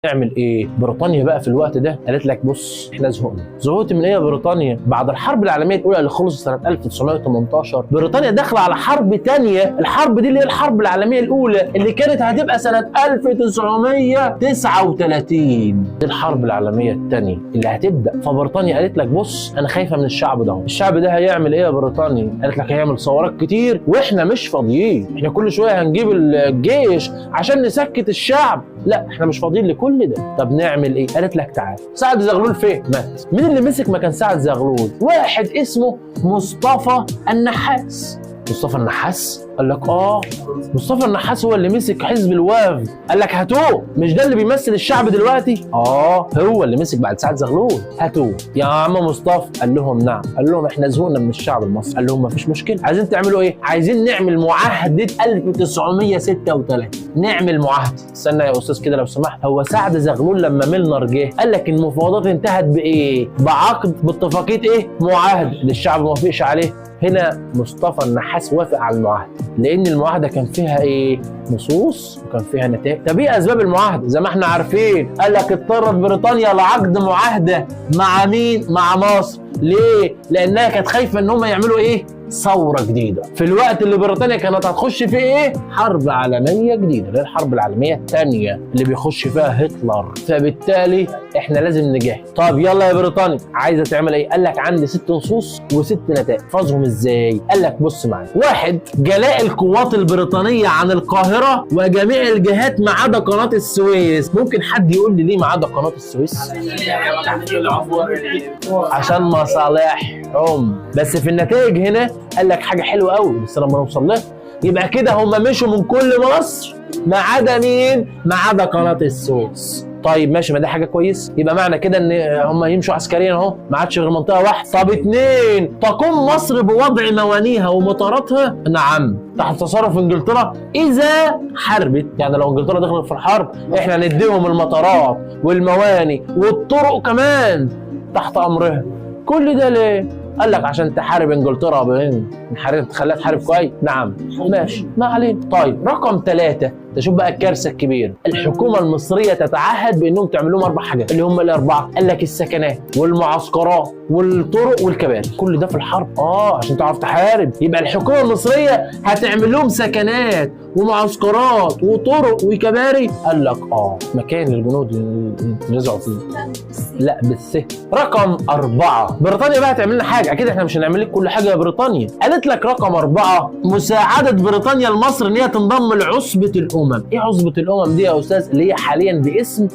نعمل ايه؟ بريطانيا بقى في الوقت ده قالت لك بص احنا زهقنا. زهقت من ايه يا بريطانيا؟ بعد الحرب العالمية الاولى اللي خلصت سنة 1918، بريطانيا داخله على حرب ثانية، الحرب دي اللي هي الحرب العالمية الاولى اللي كانت هتبقى سنة 1939، دي الحرب العالمية الثانية اللي هتبدا. فبريطانيا قالت لك بص انا خايفة من الشعب ده، الشعب ده هيعمل ايه يا بريطانيا؟ قالت لك هيعمل ثورات كتير واحنا مش فاضيين، احنا كل شوية هنجيب الجيش عشان نسكت الشعب، لا احنا مش فاضيين لكل ده. طب نعمل ايه؟ قالت لك تعال. سعد زغلول فين؟ مات. مين اللي مسك مكان سعد زغلول؟ واحد اسمه مصطفى النحاس. مصطفى النحاس؟ قال لك اه مصطفى النحاس هو اللي مسك حزب الوفد. قال لك هاتوه، مش ده اللي بيمثل الشعب دلوقتي؟ اه هو اللي مسك بعد سعد زغلول، هاتوه يا عم مصطفى. قال لهم نعم. قال لهم احنا زهقنا من الشعب المصري. قال لهم مفيش مشكلة، عايزين تعملوا ايه؟ عايزين نعمل معاهدة 1936، نعمل معاهدة. استنى يا استاذ كده لو سمحت، هو سعد زغلول لما ميلنر جه قال لك المفاوضات انتهت بايه؟ بعقد، باتفاقيه ايه؟ معاهدة اللي الشعب ما وافقش عليه. هنا مصطفى النحاس وافق على المعاهدة، لان المعاهدة كان فيها ايه؟ نصوص وكان فيها نتائج. طب ايه اسباب المعاهدة؟ زي ما احنا عارفين، قال لك اضطرت بريطانيا لعقد معاهدة مع مين؟ مع مصر. ليه؟ لانها كانت خايفة ان هم يعملوا ايه؟ ثورة جديدة في الوقت اللي بريطانيا كانت هتخش فيه ايه؟ حرب عالمية جديدة، اللي هي الحرب العالمية الثانية اللي بيخش فيها هتلر. فبالتالي احنا لازم نجاهد. طب يلا يا بريطانيا عايزه تعمل ايه؟ قال لك عندي 6 نصوص وست نتائج، احفظهم ازاي؟ قال لك بص معايا. 1، جلاء القوات البريطانية عن القاهرة وجميع الجهات ما عدا قناة السويس. ممكن حد يقول لي ليه ما عدا قناة السويس؟ عشان مصالحهم. بس في النتائج هنا قال لك حاجة حلوة قوي، بس لما نوصل لها يبقى كده هم مشوا من كل مصر ما عدا مين؟ ما عدا قناة السويس. طيب ماشي، ما ده حاجة كويس، يبقى معنى كده ان هم يمشوا عسكريا اهو، ما عادش غير منطقة واحدة. طب 2، تقوم مصر بوضع موانيها ومطاراتها، نعم، تحت تصرف انجلترا اذا حاربت. يعني لو انجلترا دخلت في الحرب احنا نديهم المطارات والمواني والطرق كمان تحت امرها. كل ده ليه؟ قال لك عشان تحارب انجلترا بين نحارب، تخليها تحارب كويس. نعم ماشي، ما علينا. طيب رقم 3، تشوف بقى الكارثة الكبيرة. الحكومة المصرية تتعهد بانهم تعمل لهم 4 حاجات، اللي هم الاربعة. قال لك السكنات والمعسكرات والطرق والكباري. كل ده في الحرب عشان تعرف تحارب. يبقى الحكومة المصرية هتعمل لهم سكنات ومعسكرات وطرق وكباري. قال لك مكان الجنود ينزعوا فيه. لا بالس. رقم 4، بريطانيا بقى هتعمل لنا حاجة، اكيد احنا مش هنعمل لك كل حاجة يا بريطانيا. قالت لك رقم 4، مساعدة بريطانيا لمصر ان هي تنضم لعصبه الامم. ايه عصبه الامم دي يا استاذ؟ اللي هي حاليا باسم